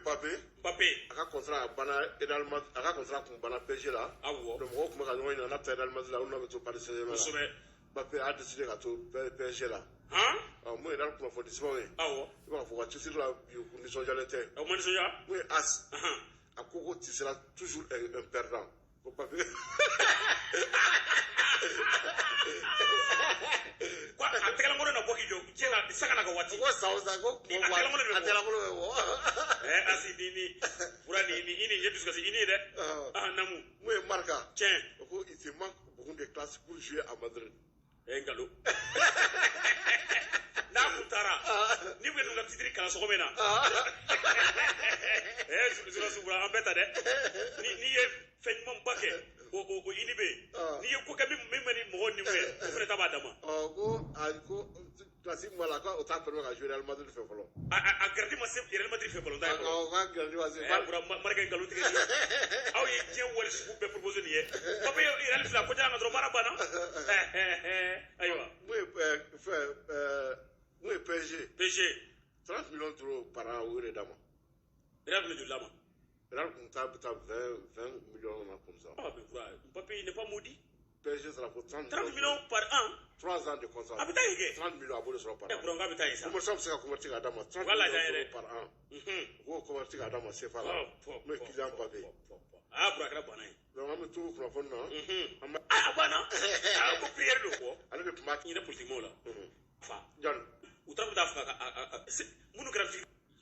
Mbappé. Mbappé. A ka contrat a banna Real Madrid, a ka contrat kun banna PSG la. Donc mɔgɔw tun bɛ ka ɲɔgɔn ɲininka n'a bɛ taa Real Madrid la ou n'a bɛ to Paris Saint-Germain la. Mbappé a décidé ka to PSG la. Ɔ, mun ye Real kunnafoni sɛbɛnw ye? I b'a fɔ ka cɛsiri la bi, u nisɔndiyalen tɛ. O ma nisɔndiya. Mun ye AS? A ko ko tu seras toujours un perdant. Ko Mbappé. Ko a tɛgɛlankolon na bɔ k'i jɔ diɲɛ la sanga n'a ka waati. Ko san o san ko Ni a tɛgɛlankolon de bɛ a bɔ. tɛgɛlankolon bɛ bɔ. Asi ni fura ni i ni ɲɛ dusukasi i ni ye dɛ. Ah, namu. Mun ye Marca? Tiɲɛ. O ko il te manque beaucoup de classe pour jouer à Madrid. Nkalon n'a kun taara ni kun ye ka titre kalan sɔgɔma in na, sura sura an bɛɛ ta dɛ. Ni n'i ye fɛn ɲumanba kɛ, o i ni bɛ yen. N'i ye ko kɛ min bɛ ni mɔgɔw ni fɛ, o fana ta b'a dama. Ɔ, ko a ko classe min b'a la, ko o t'a permet ka jouer Real Madrid fɛ fɔlɔ. A garidi ma se Real Madrid fɛ balontan ye fɔlɔ. Ɔ, k'a garidi ma se. Bura Marika nkalon tigɛ nin ye. Aw ye diɲɛ wari sugu bɛɛ proposé nin ye. Mbappé ye Real fila ko jan ka dɔrɔn baara banna. Ayiwa. Mun ye fɛn mun ye PSG? PSG. 30 millions d'euros par an, o de d'a ma. Real bɛ joli d'a ma? Real kun ta bɛ taa 20 millions na comme ça. Ah, mais Bura, Mbappé n'est pas maudit. PSG sera ko 30 30 millions par an. 3 ans de contrat. A bɛ taa yen kɛ. 30 millions a b'o de sɔrɔ par an. Bura, k'a bɛ taa yen sa. Promotion bɛ se ka convertir k'a d'a ma 30 Voilà, millions j'ai d'euros par an. U k'o convertir k'a d'a ma CFA la. N'o ye Kylian Mbappé. Ah, Bura, a kɛra bana ye. Donc an bɛ to kunnafoni na. An b'a Ah, a banna. Ah, ko prière don kɔ. Ale de tun b'a N yɛrɛ politique mɔgɔw la. Fa. Jɔn? U taara bɛ taa faga ka minnu kɛra fi.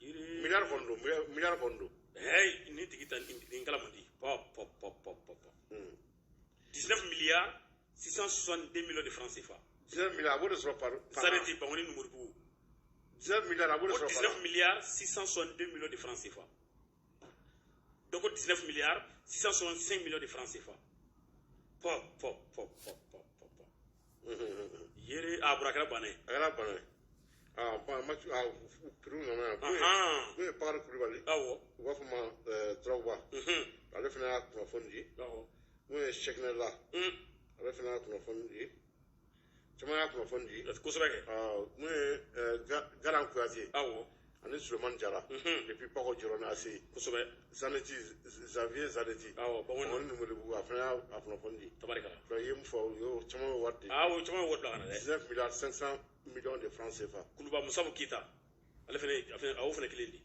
Miliyari kɔni don, miliyari kɔni don. Hey, nin tigi ta nin kala man di. Pɔ pɔ pɔ pɔ pɔ pɔ. 19 milliards 662 millions de francs CFA. 19 milliards a b'o de sɔrɔ par an. Zaneti Bangoni Numoribugu. 19 milliards a b'o de Ko sɔrɔ par 19 an. milliards 662 millions de francs CFA. Donc 19 milliards 665 millions de francs CFA. Pɔ pɔ pɔ pɔ pɔ pɔ pɔ. Yere a bɔra, a kɛra bana ye. A kɛra bana ye. Ah, bon, match ah, prix nana yan. Ahan. Mun ye Bakari Kulibali? U b'a fɔ ma Drogba. Ale fana y'a kunnafoni di. Mun ye Cheikh la? Ale fana y'a kunnafoni di. Caman y'a kunnafoni di. Kosɛbɛ kɛ. Ah, mun ye Garan Kuyate ani Sulemani Jara. Depuis Pako Jɔrɔ ni ACI. Zanetti, Xavier Zanetti. Awɔ, Bangoni. Bangoni Numoribugu, a fana y'a kunnafoni di. Tabarikala. Donc i ye mun fɔ, u y'o caman ye wari di. Awɔ, caman ye wari bila ka na dɛ. 19 milliards 500 millions de francs CFA. Kuluba Musabu Keyita. Ale fana, a fana, a y'o fana kelen di.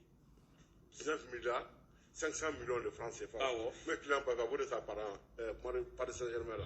19 milliards 500 millions de francs CFA. Awɔ. Mun ye Kylian Mbappé, a b'o de ta par an Paris Saint-Germain la.